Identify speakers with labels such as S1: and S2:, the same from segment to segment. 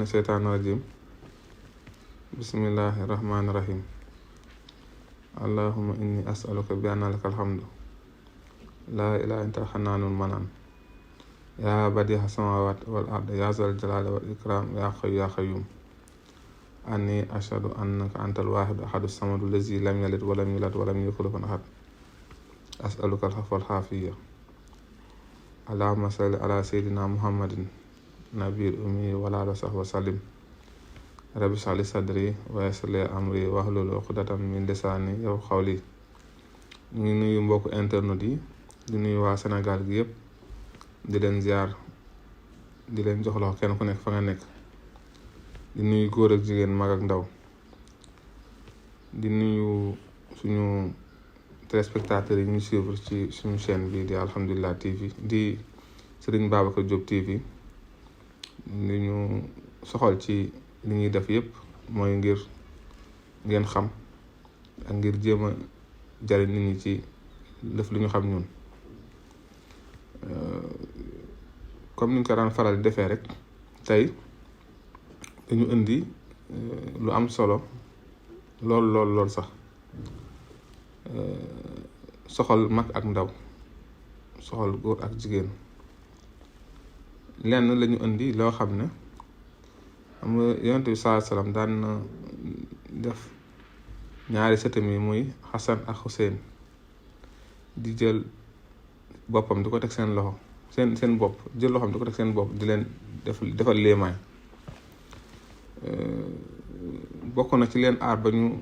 S1: mina sheytaani rajim bismillahi rahmaani rahim allahumma inni as'aluka bi anna laka alhamdu laa ilaaha illa anta xanaanul manaan yaa badii'a samaawaati wal ard yaa zal jalaali wal ikraam yaa hayyu yaa qayyuum anni ashhadu annaka antal waahidu ahadu samadu lazi lam yalid walam yulad walam yakun lahu ahad as'aluka al-afwa wal aafiya allahumma salli ala sayyidina muhammadin nabiyil ummi wa ala alihi wa sahbihi wa sallim rabbi shrah li sadri wa yassir li amri wahlul uqdatan min lisaani yafqahu qawli. ñu ngi nuyu mbokku internet yi di nuyu waa Sénégal gi yëpp di leen ziar di leen jox loxo kenn ku nekk fa nga nekk di nuyu góor ak jigéen mag ak ndaw di nuyu suñu téléspectateurs yi ñu suivre ci suñu chaîne bi di Alhamdulillah TV di Serigne Babacar Diop TV li ñu soxal ci li ñuy def yëpp mooy ngir ngeen xam ak ngir jéem a jariñ nit ñi ci lëf li ñu xam ñun comme niñ ko daan faral di defee rek tey dañu indi lu am solo lool sax soxal mag ak ndaw soxal góor ak jigéen lenn lañu indi loo xam ne xam nga yonent bi sallallahu alayhi wasallam daan na def ñaari sëtam yi muy Xasan ak Xuseyn di jël boppam di ko teg seen loxo seen bopp jël loxoom di ko teg seen bopp di leen defal léemaay bokk na ci leen aar ba ñu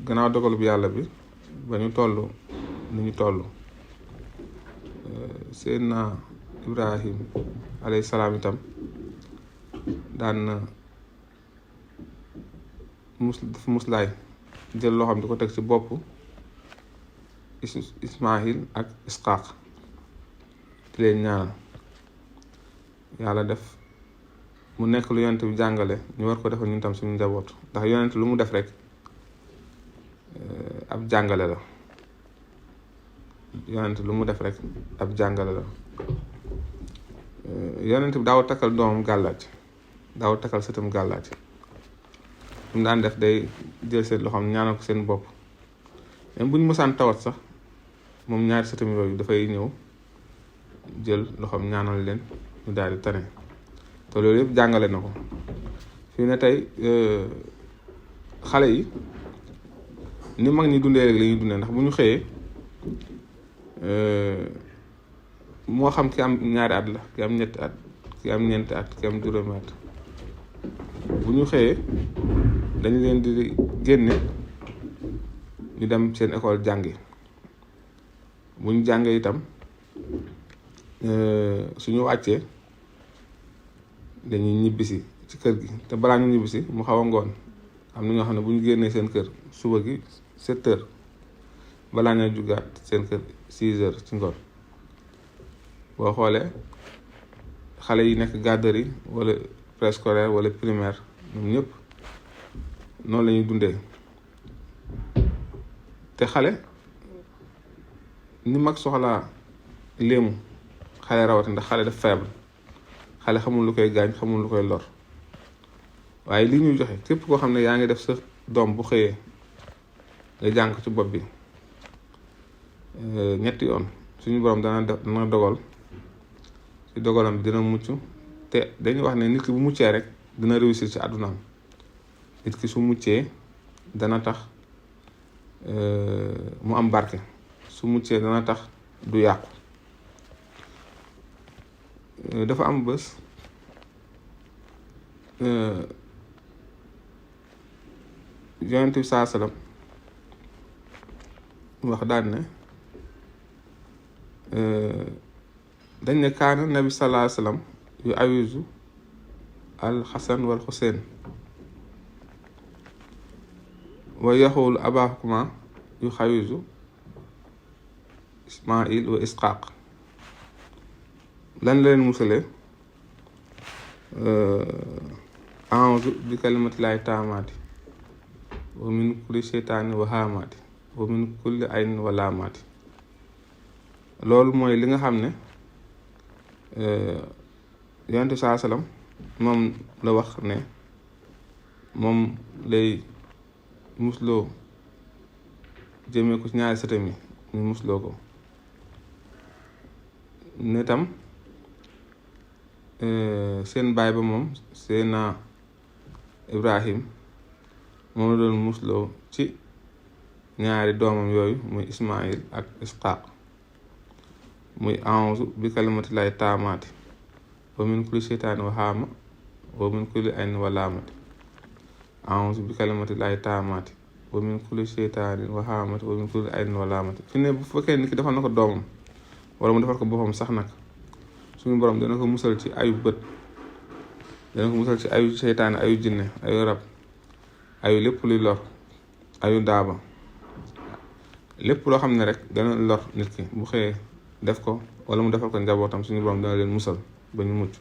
S1: gannaaw dogalu bi yàlla bi ba ñu toll ni ñu toll Seydina Ibrahim alayhi salaam itam daan na muslaay jël loxoom di ko teg ci bopp Ismaahil ak Isxaaq di leen ñaanal yàlla def mu nekk lu yonent bi jàngale ñu war ko defal ñun tam suñu njaboot ndax yonent lu mu def rek ab jàngale la yonent lu mu def rek ab jàngale la yonent bi daaw takkal doomam gàllaaj daaw takkal sëtam gàllaaj mu daan def day jël seen loxoom ñaanal ko seen bopp même bu ñu mësaan tawat sax moom ñaari sëtam yooyu dafay ñëw jël loxoom ñaanal leen ñu daal di tane te loolu yëpp jàngale na ko fii ne tey xale yi ni mag ñi dundee rek la ñuy dundee ndax bu ñu xëyee moo xam ki am ñaari at la ki am ñetti at ki am ñeenti at ki am juróomi at bu ñu xëyee dañu leen di génne ñu dem seen école jàngi bu ñu jàngee itam suñu wàccee dañuy ñibbisi ci kër gi te balaa ñu ñibbisi mu xaw a ngoon am na ñoo xam ne bu ñu génnee seen kër suba gi 7 heures balaa ñoo jugaat seen kër 6 heures ci ngoon boo xoolee xale yi nekk garderie wala préscolaire wala primaire ñoom ñëpp noonu la ñuy dundee te xale ni mag soxlaa léemu xale rawati ndax xale daf faible xale xamul lu koy gaañ xamul lu koy lor waaye li ñuy joxe képp koo xam ne yaa ngi def sa doom bu xëyee nga jàng ci bopp bi 3 yoon suñu borom dana dogal ci dogalam dina mucc te dañuy wax ne nit ki bu muccee rek dina réussir ci àddunaam nit ki su muccee dana tax mu am barke su muccee dana tax du yàqu dafa am bés yonent bi saa salaam wax daan ne dañ ne kaana nabi sallallahu alayhi wasallam yu awizu al xasan wal xuseyn wa yaxul abahuma yu xawizu ismail wa isxaaq lan leen musale a'uuzu bi kalimatillahi taamaati wa min kulli seytaani wa haamaati wa min kulli aynin wa laamaati loolu mooy li nga xam ne yonent bi saa salaam moom la wax ne moom lay musloo jëmee ko ci ñaari sëtam yi ñu musloo ko ne tam seen baay ba moom Seydina Ibrahim moom la doon musloo ci ñaari doomam yooyu muy Ismaïl ak Isxaaq muy a'uuzu bi kalimatillahi taamaati wa min kulli sheytaani wa haama wa min kulli aynin wa laamati a'uuzu bi kalimatillahi taamaati wa min kulli sheytaanin wa haamati wa min kulli aynin wa laamati fi ne bu fekkee nit ki defal na ko doomam wala mu defal ko boppam sax nag suñu borom dana ko musal ci ayu bët, dana ko musal ci ayu seytaane, ayu jinne, ayu rab, ayu lépp luy lor, ayu daaba, lépp loo xam ne rek dana lor nit ki bu xëyee def ko wala mu defal ko njabootam suñu borom dana leen musal ba ñu mucc.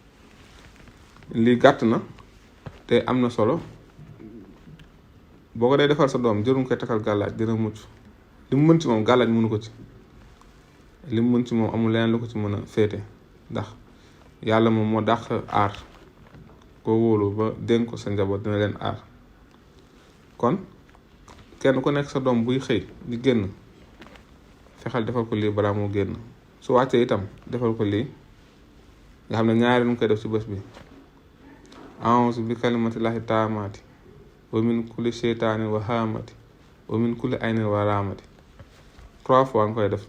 S1: lii gàtt na te am na solo. boo ko dee defal sa doom jërum koy takkal gàllaaj dina mucc. li mu mën ci moom gàllaaj mënu ko ci, li mu mën ci moom amul leneen lu ko ci mën a féete, ndax yàlla moom moo dàq aar. koo wóolu ba dénk ko sa njaboot dina leen aar. kon kenn ku nekk sa doom buy xëy di génn fexeel defal ko lii balaa moo génn, su wàccee itam defal ko lii nga xam ne ñaari nu koy def ci bés bi. a'uuzu bi kalimatillahi taamaati wa min kulli sheytaanin wa haamati wa min kulli aynin wa laamati 3 fois nga koy def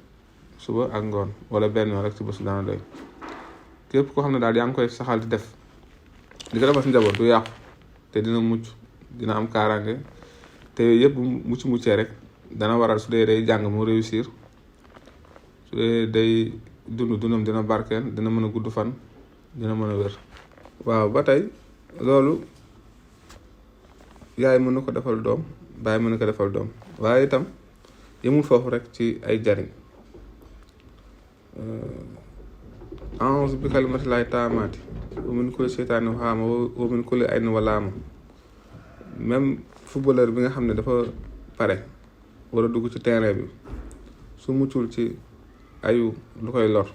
S1: suba ak ngoon wala benn yoon rek ci bés dana doy. képp koo xam ne daal yaa ngi koy saxal di def di ko defal si njaboot du yàqu te dina mucc, dina am kaaraange te yëpp muccee rek dana waral su dee day jàng mu réussir, su dee day dundam dina barkeel, dina mën a gudd fan, dina mën a wér. waaw ba tey loolu yaay mën na ko defal doom, baay mën na ko defal doom, waaye itam yemul foofu rek ci ay jariñ. a'uuzu bi kalimatillahi taamaati wa min kulli sheytaanin wa haama wa min kulli aynin wa laama. même footballeur bi nga xam ne dafa pare war a dugg ci terrain bi su muccul ci ayu lu koy lor,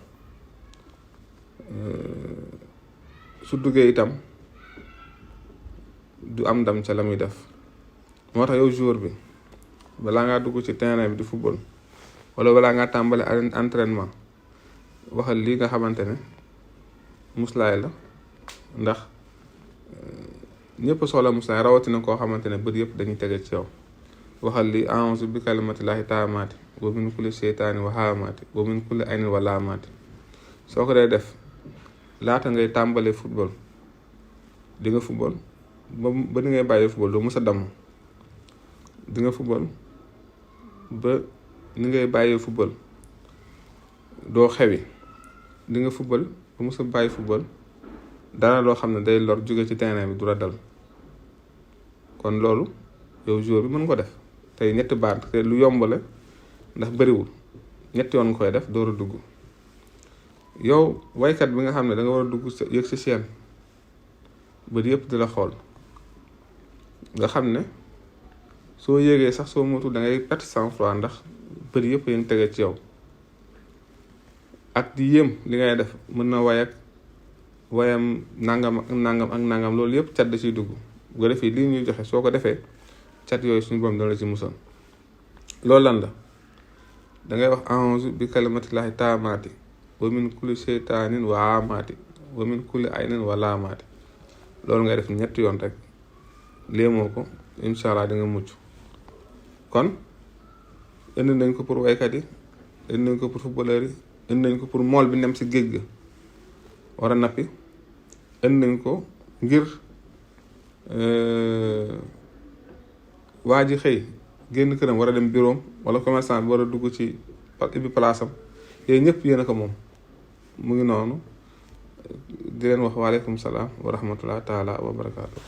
S1: su duggee itam du am ndam ca la muy def. moo tax yow joueur bi balaa ngaa dugg ci terrain bi di football wala balaa ngaa tàmbali entraînement waxal lii nga xamante ne muslaay la, ndax ñëpp soxla muslaay, rawatina koo xamante ne bët yëpp dañuy tege ci yow. waxal lii a'uuzu bi kalimatillahi taamaati wa min kulli sheytaani wa haamaati wa min kulli aynin wa laamaati. soo ko dee def laata ngay tàmbalee football di nga football ba ni ngay bàyyee football doo mës a damm. di nga football ba ni ngay bàyyee football doo xewi. di nga football ba mës a bàyyi football dara loo xam ne day lor jóge ci terrain bi du la dal. kon loolu yow joueur bi mën ko def tey ñetti baat te lu yomb la ndax bëriwul, ñetti yoon nga koy def door a dugg. yow waykat bi nga xam ne da nga war a dugg yëg si chaîne bët yëpp di la xool, nga xam ne soo yéegee sax soo motul da ngay perte sang-froid ndax bët yëpp yaa ngi tege ci yow. ak di yéem li ngay def mën na way ak wayam nangam ak nangam loolu yëpp cat da ciy dugg. bu ko defee lii ñuy joxe soo ko defee cat yooyu suñu borom dana la ci musal. loolu lan la? da ngay wax a'uuzu bi kalimatillahi taamaati wa min kulli sheytaanin wa haamaati wa min kulli aynin wa laamaati. loolu ngay def 3 yoon rek léemoo ko, incha allah di nga mucc. kon indi nañ ko pour waykat yi, indi nañ ko pour footballeur yi, indi nañ ko pour mool bi nem si géej ga war a nappi, indi nañ ko ngir waa ji xëy génn këram war a dem bureau wala commerçant bi war a dugg ci ubbi place am. yooyu ñëpp yéen a ko moom. mu ngi noonu di leen wax waaleykum salaam wa rahmatullah taala wa barakaatu.